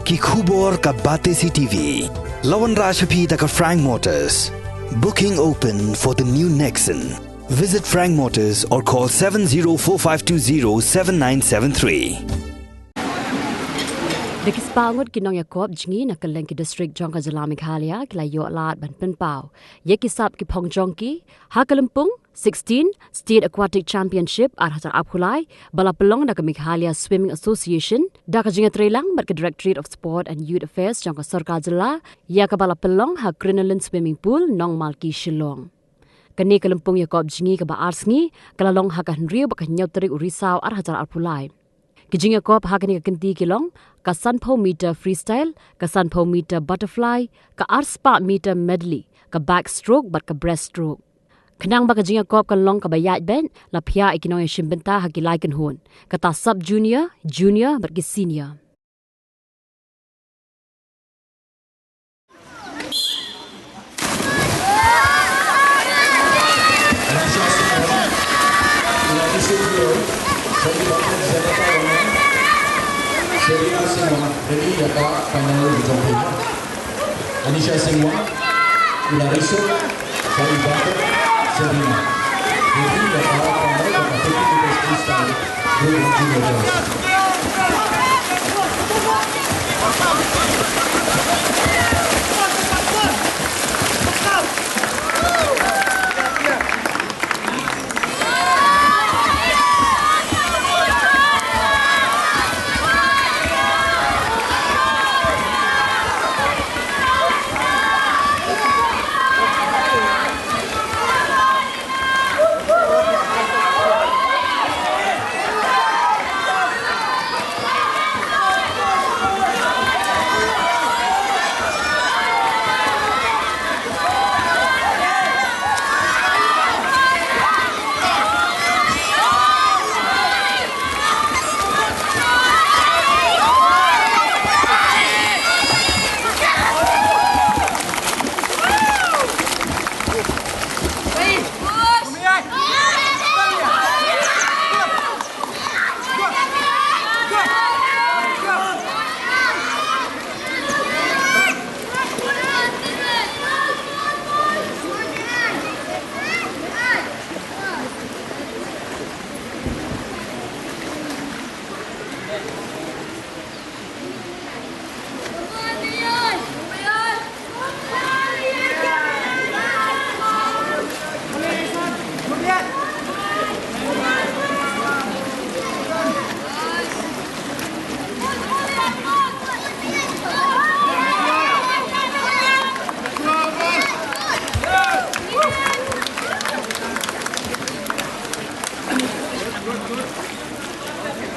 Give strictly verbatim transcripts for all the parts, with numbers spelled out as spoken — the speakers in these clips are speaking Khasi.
Ki khubor ka Batesi T V. La wanrah sha phi da ka Frank Motors. Booking open for the new Nexon. Visit Frank Motors or call seven zero four five two zero seven nine seven three. Da ki spah ngut ki nongïakop jngi na kylleng ki district jong ka jylla Meghalaya ki la ïoh lad ban pynpaw ïa ki sap ki phong jong ki ha ka lympung sixteen State Aquatic Championship ar hajar arphew lai ba la pynlong da ka Meghalaya Swimming Association da ka jingïatreilang bad ka Directorate of Sport and Youth Affairs jong ka sorkar jylla, ïa kaba la pynlong ha Crinoline Swimming Pool, Nongmalki, Shillong. Kane ka lympung ïakop jngi kaba ar sngi ka la long ha ka hynriew bad ka hynñiew tarik u Risaw ar hajar arphew lai. Ki jingïakop ha kane ka kynti ki long ka sanphew meter freestyle, ka sanphew meter butterfly, ka arspah meter medley, ka backstroke bad ka breaststroke. Khnang ba ka jingïakop kan long kaba ïaid beit, la phiah ïa ki nongïashim bynta ha ki lai kynhun, kata sub junior, junior bad ki senior. Anisha Singwa, u la risu, Sally Barker, Serena. Ready, la para para la fifty meters freestyle. Group one junior girls.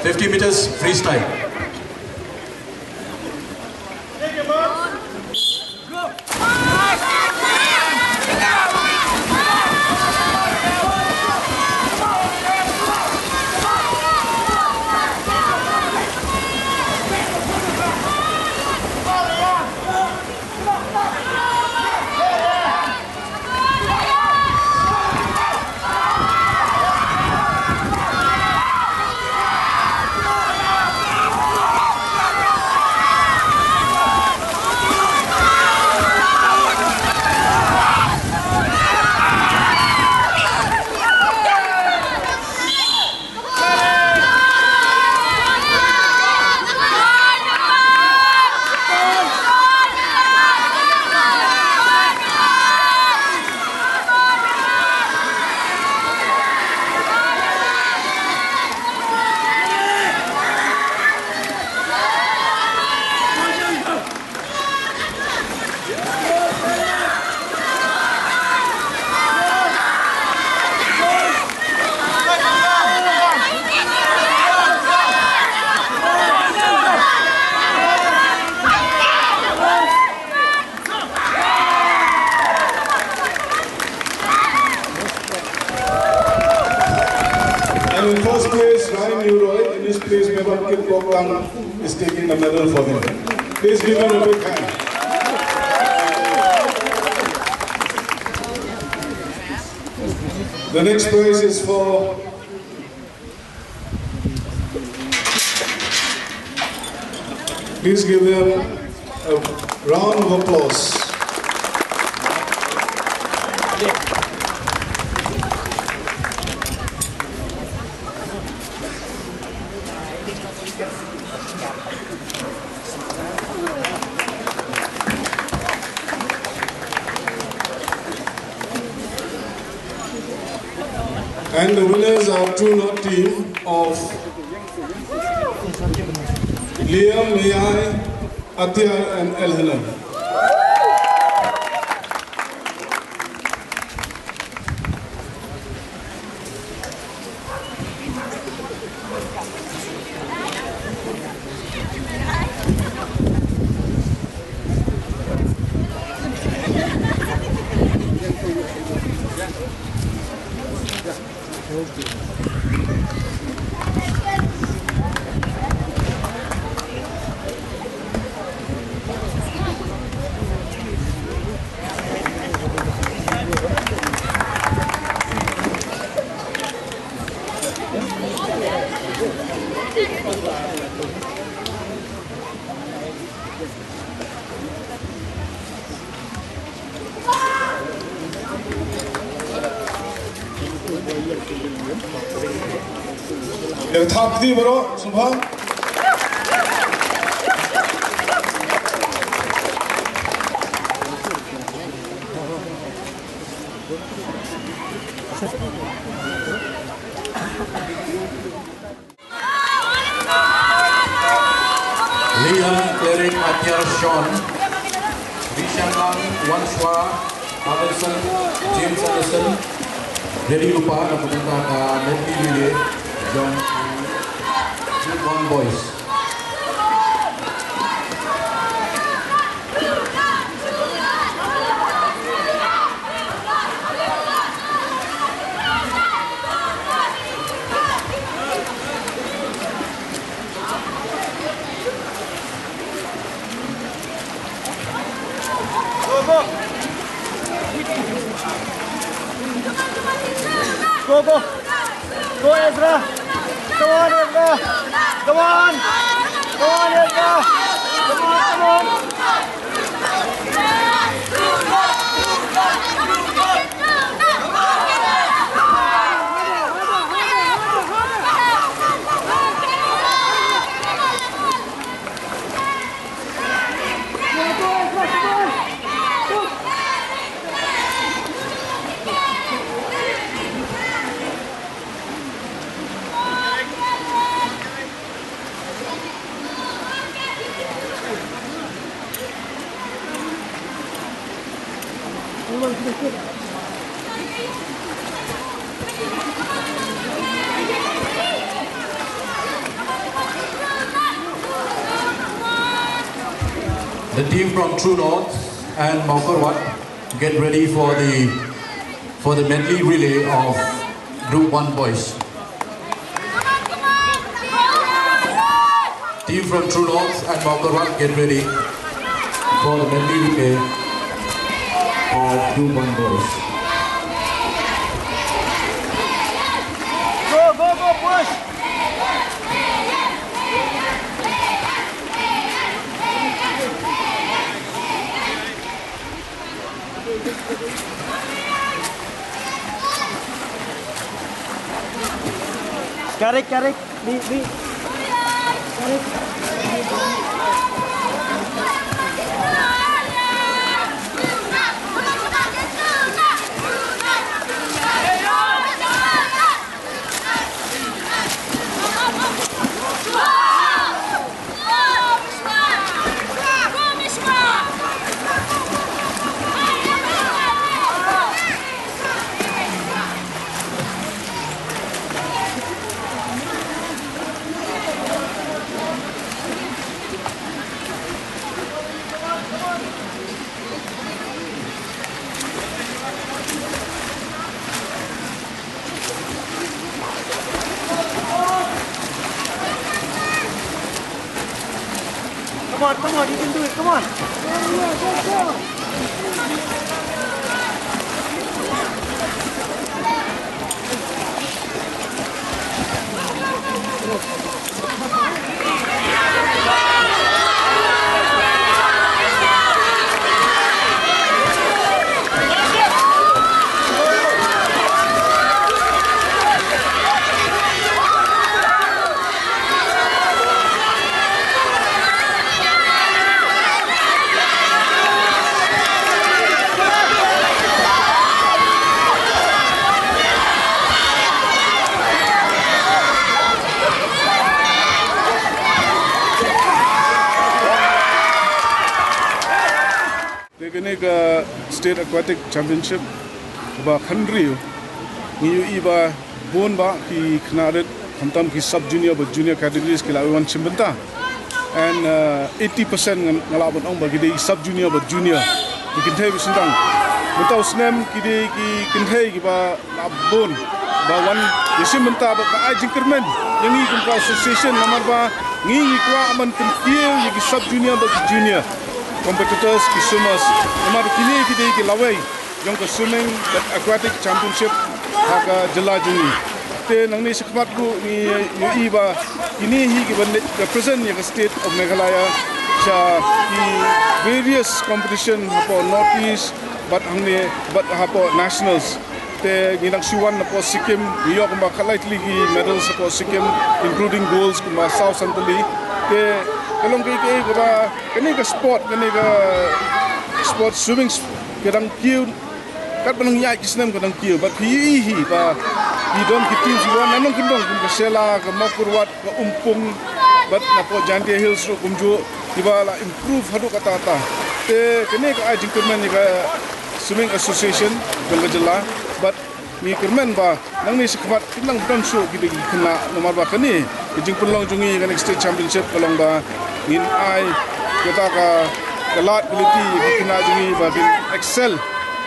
Fifty meters freestyle. And in first place, Ryan Uroy, in his place, Mevan Kipkokang is taking the medal for him. Please give him a big hand. The next prize is for Please give them a round of applause. And the winners are True North team of Liam, Liai, Atiar and Elhanan. Ïa thap kti baroh sngewbha. Liam, Cleric, Atiar, Sean, Vishan Lang, Wanswa, Adelson, James Adelson, Reddy Rupa, na ka bynta ka medley relay jong Group One Boys. Go, go. Go, Ezra. Come on, Ezra. Come on. Come on, Ezra. Come on, come on. The team from True North and Mawkyrwat, get ready for the, for the medley relay of Group One Boys. Team from True North and Mawkyrwat, get ready for the medley relay of Group One Boys. Go, go, go, push! Karik, karik, di, di. Karik. Come on, come on, you can do it, come on. Kane ka State Aquatic Championship ba khanriew, ngi ïohi ba bun ba ki khynnah rit, khamtam ki sub junior bad junior categories, ki la wan shim bynta. And uh, eighty percent nga lah ban ong ba ki dei sub junior bad junior, ki kynthei ba shynrang. Mynta u snem ki dei ki kynthei kiba la bun ba wan ïa shim bynta, ba ka ai jingkyrmen ïa ngi kum ka association, namar ba ngi ngi kwah ban kyntiew ïa ki sub junior bad ki junior competitors, ki swimmers, namar kine ki dei ki lawei jong ka swimming bad aquatic championship ha ka jylla jong ngi. Te nangne shakhmat ruh ngi ïohi ba kine hi kiba represent ïa ka state of Meghalaya sha ki various competition hapoh North East bad hangne bad hapoh nationals. Te ngi dang shu wan napoh Sikkim, ngi ïoh kumba khatlai tylli ki medals hapoh Sikkim, including golds kumba saw san tylli. Te ka long kaei kaei kaba kane ka sport, kane ka sport swimming sp- ka dang kiew, katba nang ïaid ki snem ka dang kiew, bad phi ïohi hi ba ki don ki team phi wan na nongkyndong kum ka Shella, ka Mawkyrwat, ka Umpung, bad napoh Jaintia Hills ruh kumjuh, kiba la improve haduh katta katta. Te kane ka ai jingkyrmen ïa ka Swimming Association jong ka jylla, bad ngi kyrmen ba nangne shakhmat kin nang don shuh ki dei ki khynnah, namar ba kane ka jingpynlong jong ngi kane ka state championship ka long ba ngin ai kata ka, ka lad ka lynti ïa ki khynnah jong ngi ba kin excel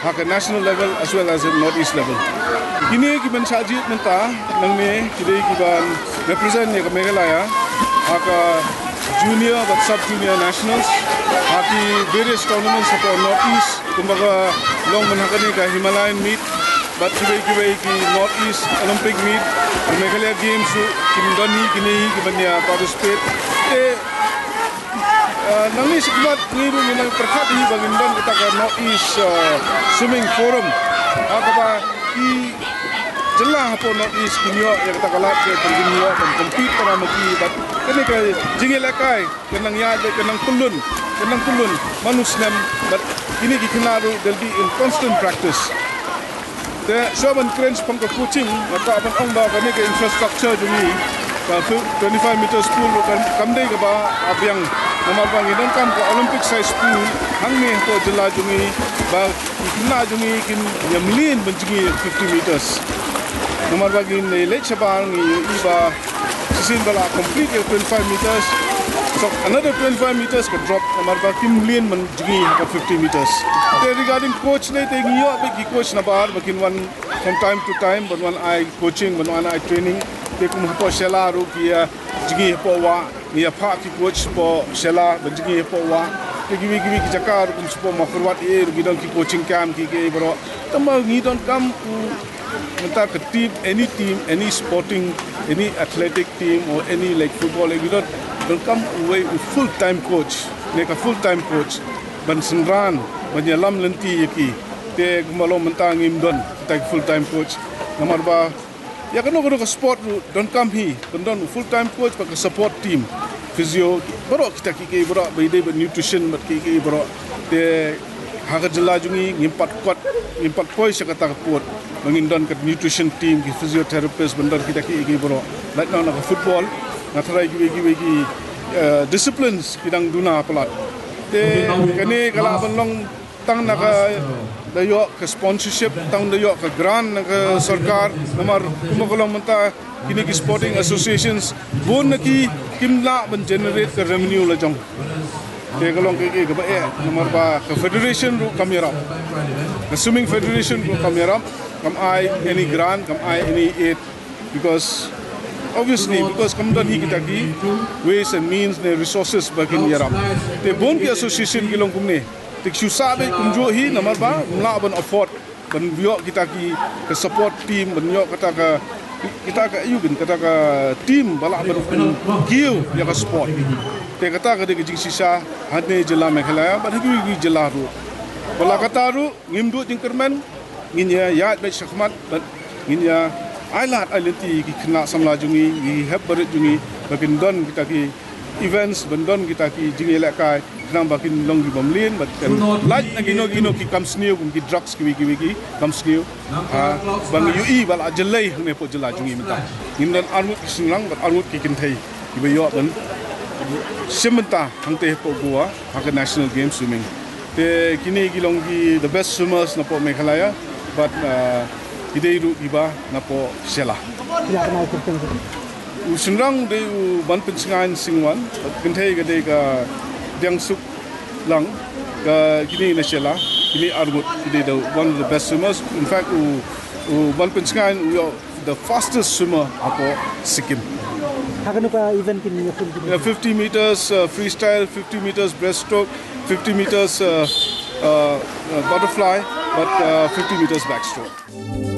ha ka national level as well as in North East level. Kine ki ban shah jied mynta nangne ki dei ki ban represent ïa ka Meghalaya ha ka junior bad sub junior nationals ha ki various tournaments hapoh North East, kumba ka long mynta kane ka Himalayan meet bad kiwei kiwei ki North East Olympic meet, ki Meghalaya Games ruh kin don hi kine hi ki ban ïa participate. Te uh, nangne shakhmat ngi ruh ngi nang pyrkhat hi ba ngin don kata ka North East uh, Swimming Forum ha kaba ki jylla hapoh North East kin ïoh ïa kata ka lad ka kin ïoh ban compete para ma ki, bad kane ka jingïalehkai ka nang ïaid, ka nang pyllun, ka nang pyllun man u snem, bad kine ki khynnah ruh they'll be in constant practice. Te shuwa ban kren shaphang ka coaching, nga kwah ban ong ba kane ka infrastructure jong ngi, ka twenty-five meters pool ruh kan, kam dei kaba biang, namar ba ngi donkam ka Olympic size pool hangne hapoh jylla jong ngi, ba ki khynnah jong ngi kin ïa mlien ban jngi fifty meters. Namar ba ngin leit shabar ngi ïohi ba shisien ba la complete ïa twenty-five meters, so another twenty-five meters ka drop, namar ba kim mlien ban jngi ha ka fifty meters. Te regarding coach ne, te ngi ïoh beit ki coach nabar ba kin wan from time to time ban wan ai coaching, ban wan ai training. Te kum hapoh Shella ruh ki ïa jngi hapoh wah, ngi ïa phah ki coach hapoh Shella ban jngi hapoh wah. Te kiwei kiwei ki jaka ruh kum shapoh Mawkyrwat ruh ki don ki coaching camp ki, ki baroh. Tangba ngi donkam u mynta ka team, any team, any sporting, any athletic team or any like football, ngi don, donkam uwei u full time coach, ne ka full time coach ban synran, ban ïalam lynti ïa ki. Te kumba long mynta ngim don kita ki full time coach, namar ba ïa kano kano ka sport ruh donkam hi ban don u full time coach bad ka support team, physio, baroh kita kiei kiei baroh ba ïadei bad nutrition bad kiei kiei baroh. Te ha ka jylla jong ngi ngim pat kot, ngim pat poi sha kata ka pud ba ngin don ka nutrition team, ki physiotherapist, ban don kita kiei kiei baroh. Lait na ka football nga tharai kiwei kiwei ki uh, disciplines ki dang duna palat. Te kane ka lah ban long tang na ka da ïoh ka sponsorship, tang da ïoh ka grant na ka sorkar, namar kumba ka long mynta kine ki sporting associations bun na ki kim lah ban generate ka revenue la jong. Te ka long ka, ka, kaba eh, namar ba ka federation ruh kam ïarap, ka swimming federation ruh kam ïarap, kam ai any grant, kam ai any aid, because obviously because kam don hi kita ki ways and means ne resources ba kin ïarap. Te bun ki association ki long kumne. Te ki shu sah beit kumjuh hi namar ba ym lah ban afford ban ïoh kita ki, ka support team, ban ïoh kata ka, kita ka, ïa kata ka team ba lah ban kiew ïa ka sport. Te kata ka dei ka jingshisha hangne jylla Meghalaya bad ha kiwei kiwei jylla ruh. Ba la kata ruh ngim duh jingkyrmen, ngin ïa ïaid beit shakhmat bad ngin ïa ai lad ai lynti ki khynnah samla jong ngi, ki hep barit jong ngi ba kin don kita ki events, ban don kita ki jingïalehkai, khnang ba kin long kiba mlien bad kan lait na kino kino ki kam sniew kum ki drugs kiwei kiwei ki kam sniew. Ah, ba ngi ïohi ba la jyllei hangne hapoh jylla jong ngi mynta. Ngin don arngut ki shynrang bad arngut ki kynthei kiba ïoh ban shim bynta hangtei hapoh Goa ha ka National Games Swimming. Kine ki long ki the best swimmers napoh Meghalaya, but ki dei ruh kiba napoh Shella. U shynrang u dei u Banpynshngaiñ Singwan, kynthei ka dei ka Diangsuk Lang, ka kine na Shella, kine arngut ki dei the one of the best swimmers. In fact, u Banpynshngaiñ u ïoh the fastest swimmer hapoh Sikkim. Ha kano ka event kin ïa pun kin? Yeah, fifty meters freestyle, fifty meters breaststroke, fifty meters butterfly, but fifty meters backstroke.